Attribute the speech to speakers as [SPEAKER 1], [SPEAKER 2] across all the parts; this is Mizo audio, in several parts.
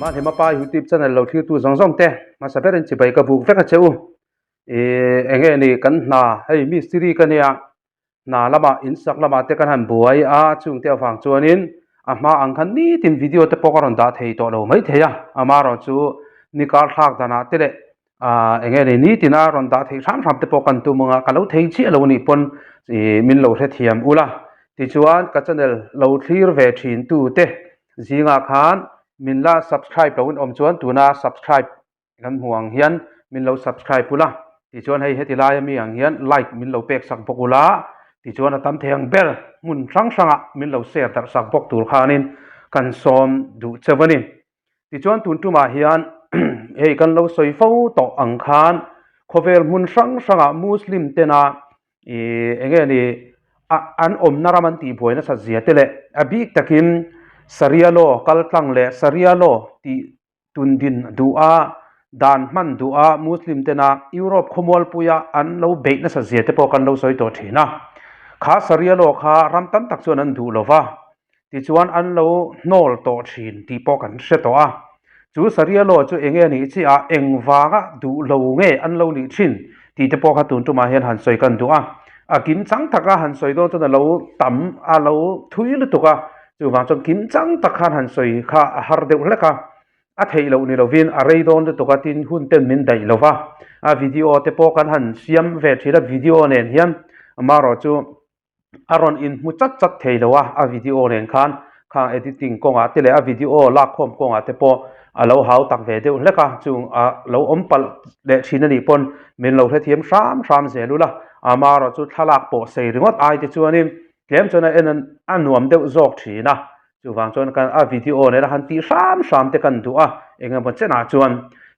[SPEAKER 1] Mahlima Pa YouTube channel lo thlir tu zawng zawng te hmasa berin chibai ka buk vek a che u. Ih eng nge ni kan hna hei mistiri ka nia hna lamah insak lamah te kan han buai a chungte avang chuanin a hma ang khan nitin video te pawh ka rawn dah thei tawh lo maithei a amaherawhchu ni kar thlak danah te leh ah eng nge ni nitina rawn dah theih hram hram te pawh kan tum ang a ka lo thei chiah lo anih pawn ih min lo hrethiam ula tichuan ka channel lo thlir ve thin tu te zingah khan min la subscribe lo in awm chuan tuna subscribe Kan hmuh ang hian min lo subscribe ula, tichuan hei heti laia mi ang hian like min lo pek sak bawk ula, tichuan a tam thei ang ber hmun hrang hrangah min lo share darh sak bawk tur khanin kan sawm duh cheu a ni. Tichuan tun tumah hian hei kan lo sawi fo tawh ang khan khawvel hmun hrang hrangah Muslim tena ih eng nge ni a an awmna ram an tihbuai nasat zia te leh a bik takin Sharia law kal tlang leh Sharia law tih Tundin duh a, dan hman duh a Muslim tena Europe khawmualpuia an lo beih nasa zia te pawh kan lo sawi tawh thin a. Kha Sharia law kha ram tam tak chuan an duh lo va, tichuan an lo hnawl tawh thin tih pawh kan hre tawh a. Chu Sharia law chu enge nih chiah eng vanga duh lo nge an lo nih thin tih te pawh kha tun tumah hian han sawi kan duh a. A kim chang taka han sawi dawn chuan a lo tam a lo thui lutuk a, Chuvang chuan kim chang tak khan han sawi kha a har deuh hlek a, a theih loh ni lovin a rei dawn lutuk a tin hun ten min daih lo va, a video te pawh kan han siam ve thin a, video nen hian amaherawh chu a rawn inhmu chat chat thei lo a, a video nen khan khang editing kawngah te leh a video lakkhawm kawngah te pawh a lo hau tak ve deuh hlek a, chung a lo awm palh leh thin a nih pawn min lo hrethiam hram hram zel ula, amaherawh chu thlalak pawh sei ringawt ai te chuanin Tlem chuan a en a nuam deuh zawk thin a, chuvang chuan kan a video nena han tih hram hram te kan duh a, eng emaw chenah chuan.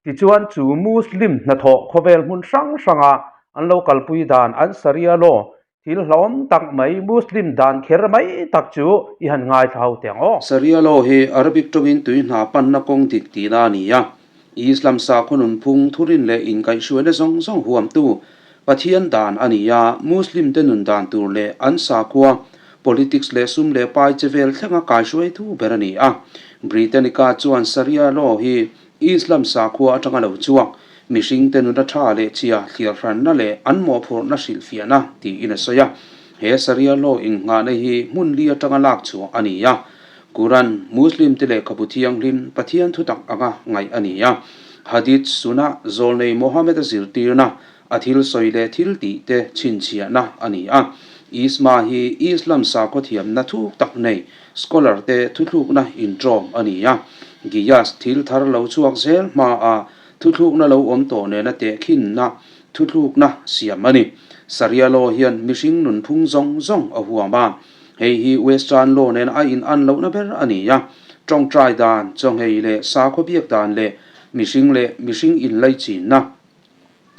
[SPEAKER 1] Tichuan chu Muslim hnathawh khawvel hmun hrang hranga an lo kalpui dan an Sharia law thil hlauhawm tak mai Muslim dan kher mai tak chu i han ngaithla ho teh ang aw.
[SPEAKER 2] Sharia law hi Arabic tawngin tui hna panna kawng dik tihna a ni a, Islam sakhaw nunphung thurin leh inkaihhruaina zawng zawng huamtu Pathian dan a ni a, Muslim te nun dan tur leh an sakhua, politics leh sum leh pai che vel thlenga kaihruaitu ber a ni a. Britannica chuan Sharia law hi Islam sakhua atanga lo chhuak, mihring te nuna tha leh chhia thliarhranna leh an mawhphurhna hrilhfiahna tiin a sawi a. He Sharia law inngahna hi hmun li atanga lak chhuah a ni a. Quran, Muslim te lehkhabu thianghlim, Pathian thutak anga ngaih a ni a. Hadith, Sunnah, Zawlnei Mohammed-a zirtirna, a thil sawi leh thil tih te chhinchhiahna a ni a. Isma hi Islam sakhaw thiamna thuk tak nei, scholar te thuthlukna intawm a ni a. Giyas thil thar lo chhuak zel hmaa thuthlukna lo awm tawh nena tehkhinna thuthlukna siam a ni. Sharia law hian mihring nunphung zawng zawng a huam a. Hei hi Western law nen a in an lohna ber a ni a, tawngtai dan, chawnghei leh sakhaw biak dan leh mihring leh mihring inlaichinna,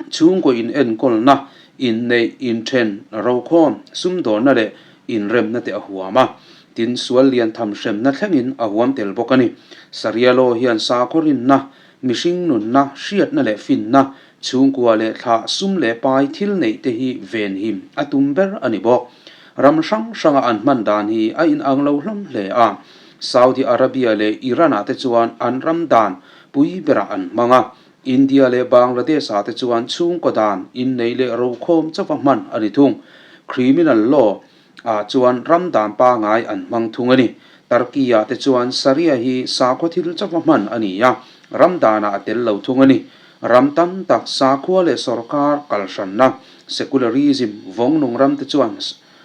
[SPEAKER 2] chhungkaw inenkawlna, inneih, inthen, rokhawm, sumdawnna leh inremna te a huam a. Tin, sual lian tham hremna thlengin a huam tel bawk a ni. Sharia law hian sakhaw rinna, mihring nunna, hriatna leh finna, chhungkua leh thlah, sum leh pai thil neih te hi venhim a tum ber a ni bawk. Ram hrang hranga an hman dan hi a inang lo hlawm hle a, Saudi Arabia leh Iran-ah te chuan an ram dan pui berah an hmang a, India leh Bangladesh-ah te chuan chhungkaw dan innei leh rokhawm chauha hman a ni thung. Criminal law ah chuan ram dan pangai an hmang thung a ni. Turkey-ah te chuan Sharia hi sakhaw thil chauha hman a ni a, ram danah a tel lo thung a ni. Ram tam tak sakhua leh sorkar kalhranna, secularism, vawngnung ram te chuan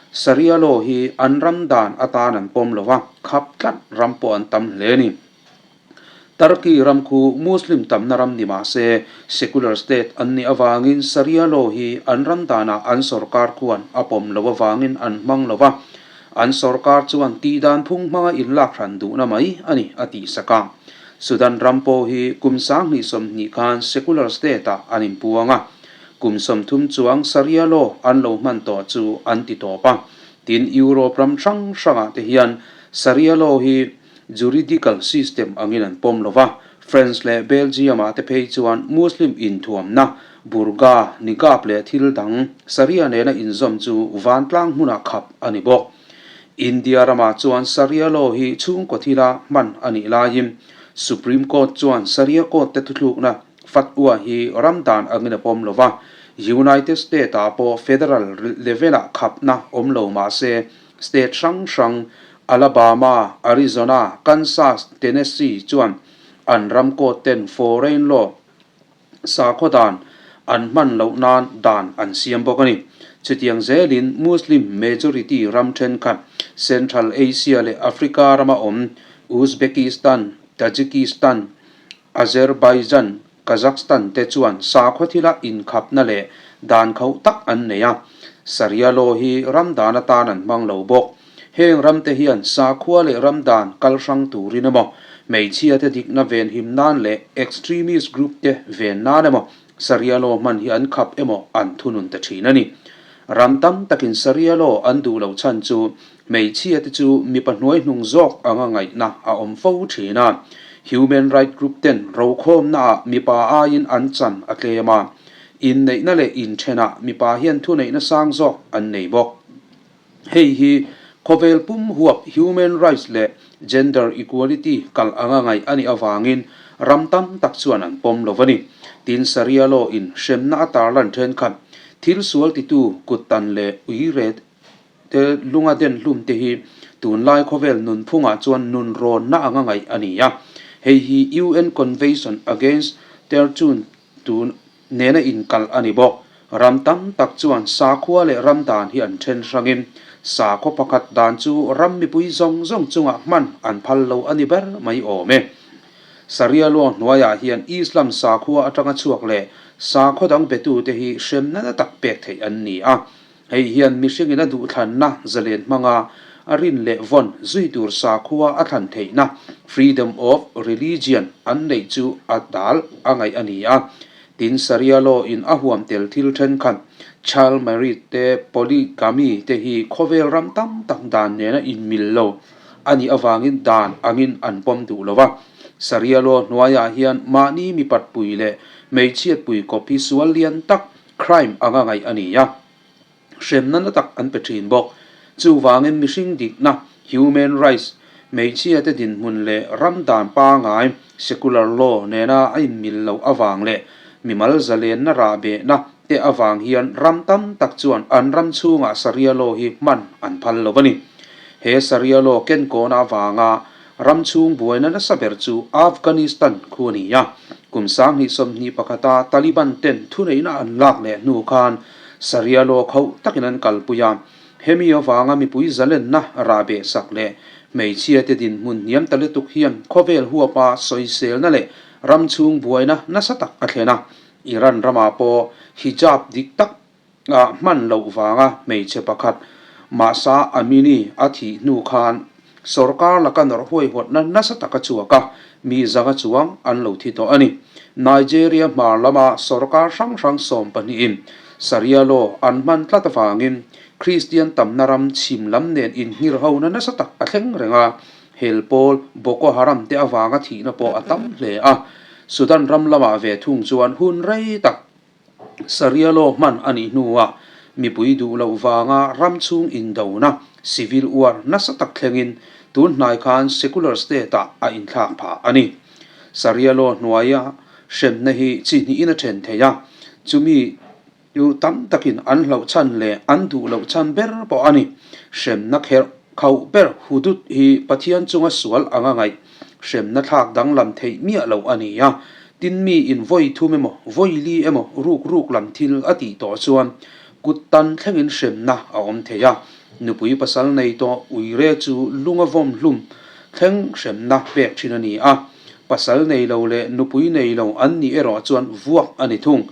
[SPEAKER 2] Sharia law hi an ram dan atan an pawm lo a, khap tlat ram pawh an tam hle a ni. Turkey ram khu Muslim tamna ram ni mah se, secular state an nih avangin Sharia law hi an ram danah an sorkar khuan a pawm lo avangin an hmang lo a, an sorkar chuan tihdan phung hmanga inlak hran duhna mai a ni a tihsak a. Sudan ram pawh hi kum 2020 khan secular state-ah an inpuang a, kum 30 chuang Sharia law an lo hman tawh chu an ti tawp a. Tin, Europe ram hrang hrangah te hian Sharia law hi juridical system angin an pawm lo va, France leh Belgium-ah te phei chuan Muslim inthuamna, burqa, niqab leh thil dang Sharia nena inzawm chu vantlang hmunah khap a ni bawk. India ramah chuan Sharia law hi chhungkaw thila hman a nih laiin Supreme Court chuan Sharia Court te thuthlukna Fatwa hi ram dan angin a pawm lo va, United State-ah pawh federal level-ah khapna awm lo mah se, state hrang hrang Alabama, Arizona, Kansas, Tennessee chuan an ram court ten foreign law sakhaw dan an hman loh nan dan an siam bawk a ni. Chutiang zelin Muslim majority ram thenkhat Central Asia leh Africa rama awm Uzbekistan, Tajikistan, Azerbaijan, Kazakhstan te chuan sakhaw thila inkhapna leh dan khauh tak an nei a, Sharia law hi ram dan atan an hmang lo bawk. Heng ramte hian sakhua leh ram dan kal hrang turin emaw, hmeichhiate dikna venhim nan leh extremist group te ven nan emaw Sharia law hman hi an khap emaw an thunun ta thin a ni. Ram tam takin Sharia law an duh loh chhan chu hmeichhiate chu mipa hnuaihnung zawk anga ngaihna a awm fo thin a. Human right group ten rokhawmnaah mipa aiin an chan a tlem a, inneihna leh inthenah mipa hian thuneihna sang zawk an nei bawk. Hei hi khawvel pum huap human rights leh gender equality kal anga ngaih a nih avangin ram tam tak chuan an pawm lo a ni. Tin, Sharia law in hremna a tarlan thenkhat thil sual titu kuttan leh uiret te lunga den hlum te hi tunlai khawvel nunphungah chuan nunrawnna anga ngaih a ni a. Hei hi UN Convention Against Torture Tun nena inkalh a ni bawk. Ram tam tak chuan sakhua leh ram dan hi an then hrangin sakhaw pakhat dan chu ram mipui zawng zawng chungah hman an phal lo a ni ber mai awm e. Sharia law hnuaiah hian Islam sakhua atanga chhuak leh sakhaw dang betute hi hremna na tak pek theih an ni a. Hei hian mihringin a duhthlanna zalen hmanga a rin leh vawn zui tur sakhua a thlan theihna, freedom of religion, an neih chu a dal a ngaih a ni a. Tin, Sharia law in a huam tel thil thenkhat, child marriage te, polygamy te hi khawvel ram tam tak dan nena inmil lo a nih avangin dan angin an pawm duh lo va. Sharia law hnuaiah hian mahni mipatpui leh hmeichhiatpui kawp hi sual lian tak, Crime anga ngaih a ni a, hremna na tak an pe thin bawk. Chuvangin mihring dikna, human rights, hmeichhia te dinhmun leh ram dan pangai, secular law, nena a inmil loh avang leh mimal zalenna rahbehna te avang hian ram tam tak chuan an ram chhungah Sharia law hi hman an phal lo a ni. He Sharia law kenkawna avanga Ram chhung buaina nasa ber chu Afghanistan khu a ni a, kum 2021 a Taliban ten thuneihna an lak leh hnu khan Sharia law khauh takin an kalpui a, hemi avanga mipui zalenna rahbeh sak leh hmeichhia te dinhmun hniam ta lutuk hian khawvel huapa sawiselna leh ram chhung buaina nasa tak a thlen a, Iran ramah pawh hijab dik tak ah hman loh vanga hmeichhe pakhat Mahsa Amini a thih hnu khan sorkar laka nawrh huaihawtna nasa tak a chhuak a, mi zanga chuang an lo thi tawh a ni. Nigeria hmar lama sorkar hrang hrang sawmpahnihin Sharia law an hman tlat avangin Kristian tamna ram chhim lam nen inhngirhona nasa tak a thleng reng a, hel pawl Boko Haram te avanga thihna pawh a tam hle a. Sudan ram lamah ve thung chuan hun rei tak Sharia law hman a nih hnuah mipui duh loh vanga ram chhung indona, civil war, nasa tak thlengin tun hnai khan secular state-ah a inthlak phah a ni. Sharia law hnuaia hremna hi chi hnihin a then thei a, chumi chu tam takin an hlauh chhan leh an duh loh chhan ber pawh a ni. Hremna kherh khauh ber hudud hi Pathian chunga sual anga ngaih Hremna thlak danglam theih miah loh a ni a, tin mi in vawi thum emaw, vawi li emaw ruk ruk lam thil a tih tawh chuan kut tan thlengin hremna a awm thei a, nupui pasal nei tawh uire chu lunga vawm hlum thleng hremna pek thin a ni a, pasal nei lo leh nupui nei lo an nih erawh chuan vuak a ni thung.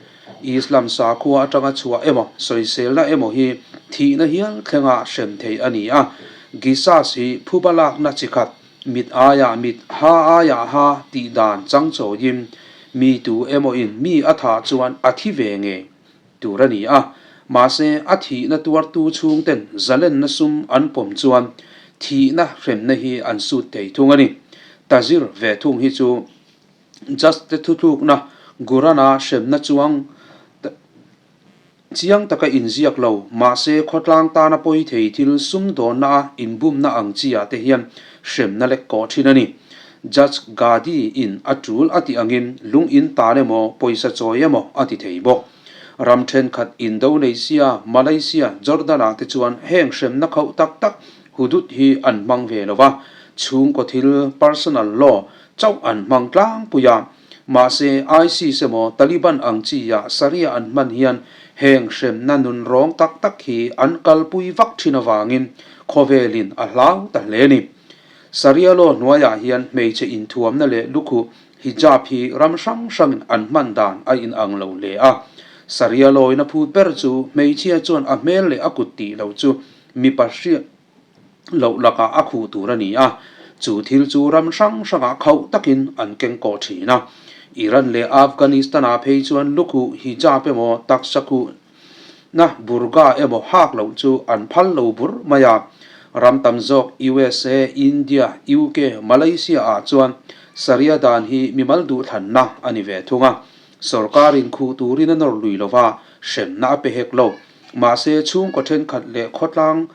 [SPEAKER 2] Islam sakhua atanga chhuah emaw, sawiselna emaw hi thihna hial thlenga hrem theih a ni a, Gisas hi phuba lakna chi khat Mit aiah mit, ha aiah ha tih dan chang chawiin mi tu emaw in mi a thah chuan a thi ve ngei tur a ni a. Mahse, a thihna tuartu chhungten zalenna sum an pawm chuan thihna hremna hi an sut thei thung a ni. Tazir ve thung hi chu Judge te thutlukna Gurana hremna chuang Chiang taka inziak lo, mahse khawtlang tana pawi thei thil sumdawnna a inbumna ang chi ah te hian hremna lek kawh thin a ni. Judge Gadi in a tul a tih angin lung in tan emaw, pawisa chawi emaw a ti thei bawk. Ram thenkhat Indonesia, Malaysia, Jordan ah te chuan heng hremna khauh tak tak hudud hi an hmang ve lo va, chhungkaw thil, personal law, chauh an hmang tlangpui a. Mahse, ISIS emaw Taliban ang chi ah Sharia an hman hian heng hremna nunrawng tak tak hi an kalpui vak thin avangin khawvelin a hlau ta hle a ni. Sharia law hnuaiah hian hmeichhe inthuamna leh lukhuh, hijab, hi ram hrang hrangin an hman dan a inang lo hle a. Sharia lawina phut ber chu hmeichhia chuan a hmel leh a kut tih loh chu mipa hriat loh lakah a khuh tur a ni a, chu thil chu ram hrang hrangah khauh takin an keng kawh thin a. Iran leh Afghanistan-ah phei chuan lukhuh, hijab, emaw taksa khuh, Na burga emaw hak loh chu an phal lo bur mai a, ram tam zawk USA, India, UK, Malaysia ah chuan Sharia dan hi mimal duhthlanna a ni ve thung a, sorkar in khuh turin a nawr lui lo va, hremna a pe hek lo. Mahse chhungkaw thenkhat leh khawtlang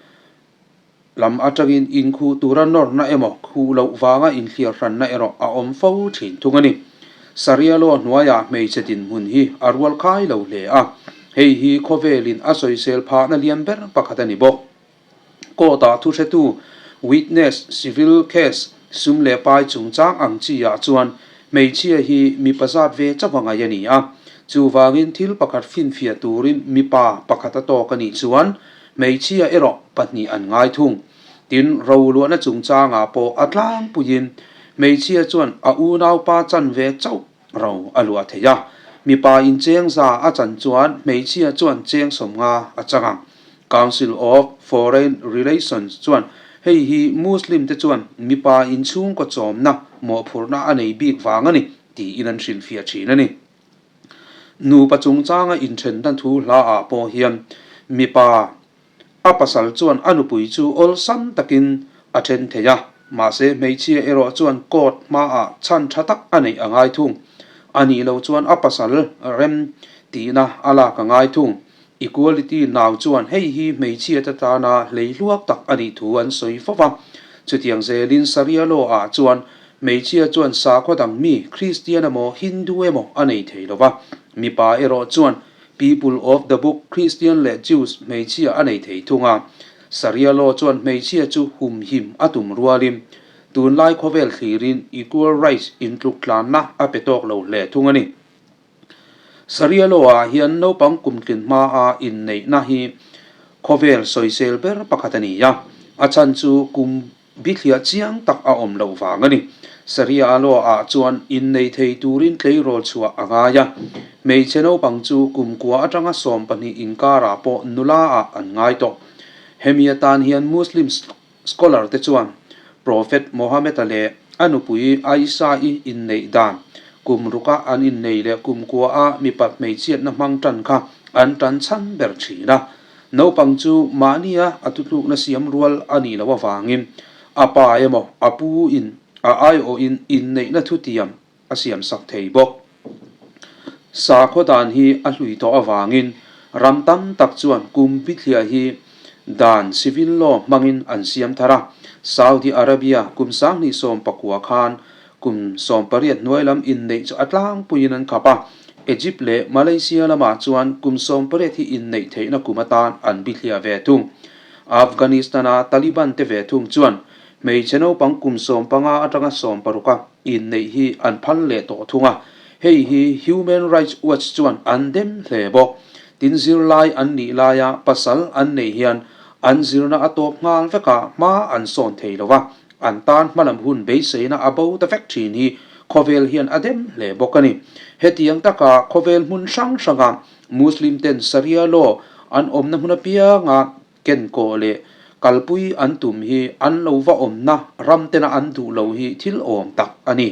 [SPEAKER 2] lam atangin inkhuh tura nawrna emaw khuh loh vanga inthliar hranna erawh a awm fo thin thung a ni. Sharia law hnuaiah hmeichhe dinhmun hi a rual khai lo hle a, hei hi khawvelin a sawisel phahna lian ber pakhat a ni bawk. Court-ah thuhretu, witness, civil case, sum leh pai chungchang ang chi-ah chuan hmeichhia hi mipa zat ve chauh a ngaih a ni a, chuvangin thil pakhat finfiah turin mipa pakhat a tawk a nih chuan Hmeichhia erawh pahnih an ngai thung. Tin, roluahna chungchangah pawh a tlangpuiin hmeichhia chuan a unaupa chan ve chauh ro a luah thei a. Mipa in cheng za a chan chuan hmeichhia chuan cheng 50 a chang ang. Council of Foreign Relations chuan hei hi Muslim te chuan mipa in chhungkaw chawmna mawhphurhna a nei bik vang a ni tiin an hrilhfiah thin a ni. Nupa chungchanga inthenna thu hla ah pawh hian mipa a pasal chuan a nupui chu awlsam takin a then thei a, mahse hmeichhia erawh chuan court hmaah chhan tha tak a neih a ngai thung. A nih loh chuan a pasal rem tihna a lak a ngai thung. Equality nau chuan hei hi hmeichhia te tana hleihluak tak a nih thu an sawi fo va. Chutiang zelin Sharia law ah chuan Hmeichhia chuan sakhaw dang mi, Kristian emaw, Hindu emaw a nei thei lo va. Mipa erawh chuan People of the Book, Kristian leh Jews hmeichhia a nei thei thung a. Sharia law chuan hmeichhia chu humhim a tum rualin, tunlai khawvel thlirin equal rights intluktlanna a pe tawk lo hle thung a ni. Sharia law ah hian naupang kumtlin hmaa inneihna hi khawvel sawisel ber pakhat a ni a, a chhan chu kum Bithliah chiang tak a awm loh vang a ni. Sharia law ah chuan innei thei turin tleirawl chhuah a ngai a. Hmeichhe naupang chu kumkua atanga 12 inkarah pawh nula ah an ngai tawh. Hemi atan hian Muslim scholar te chuan Prophet Mohammed-a leh a nupui Aisha-i inneih dan, kum ruka an innei leh kumkua a mipat hmeichhiatna hmang tan kha an tan chhan ber thin a. Naupang chu mahnia a tutlukna siam rual a nih loh avangin a pa emaw a pu in a aiawhin inneihna thutiam a siam sak thei bawk. Sakhaw dan hi a hlui tawh avangin ram tam tak chuan kum bithliah hi dan civil law hmangin an siam thar a. Saudi Arabia kum 2019 khan Kum 18 hnuai lam inneih chu a tlangpuiin an khap a, Egypt leh Malaysia lamah chuan kum 18 hi inneih theihna kum atan an bithliah ve thung. Afghanistan-a Taliban te ve thung chuan hmeichhe naupang kum 15 atanga 16 a inneih hi an phal leh tawh thung a, hei hi Human Rights Watch chuan an dem hle bawk. Tin zirlai an nih laia pasal an neih hian an zirna a tawp nghal vek a, hma an sawn thei lo va. An tan hmalam hun beiseina a bo ta vek thin hi khawvel hian a dem hle bawk a ni. Hetiang taka khawvel hmun hrang hranga Muslim ten Sharia law an awmna hmun apianga kenkawh leh kalpui an tum hi an lo va awmna ram tena an duh lo hi thil awm tak a ni.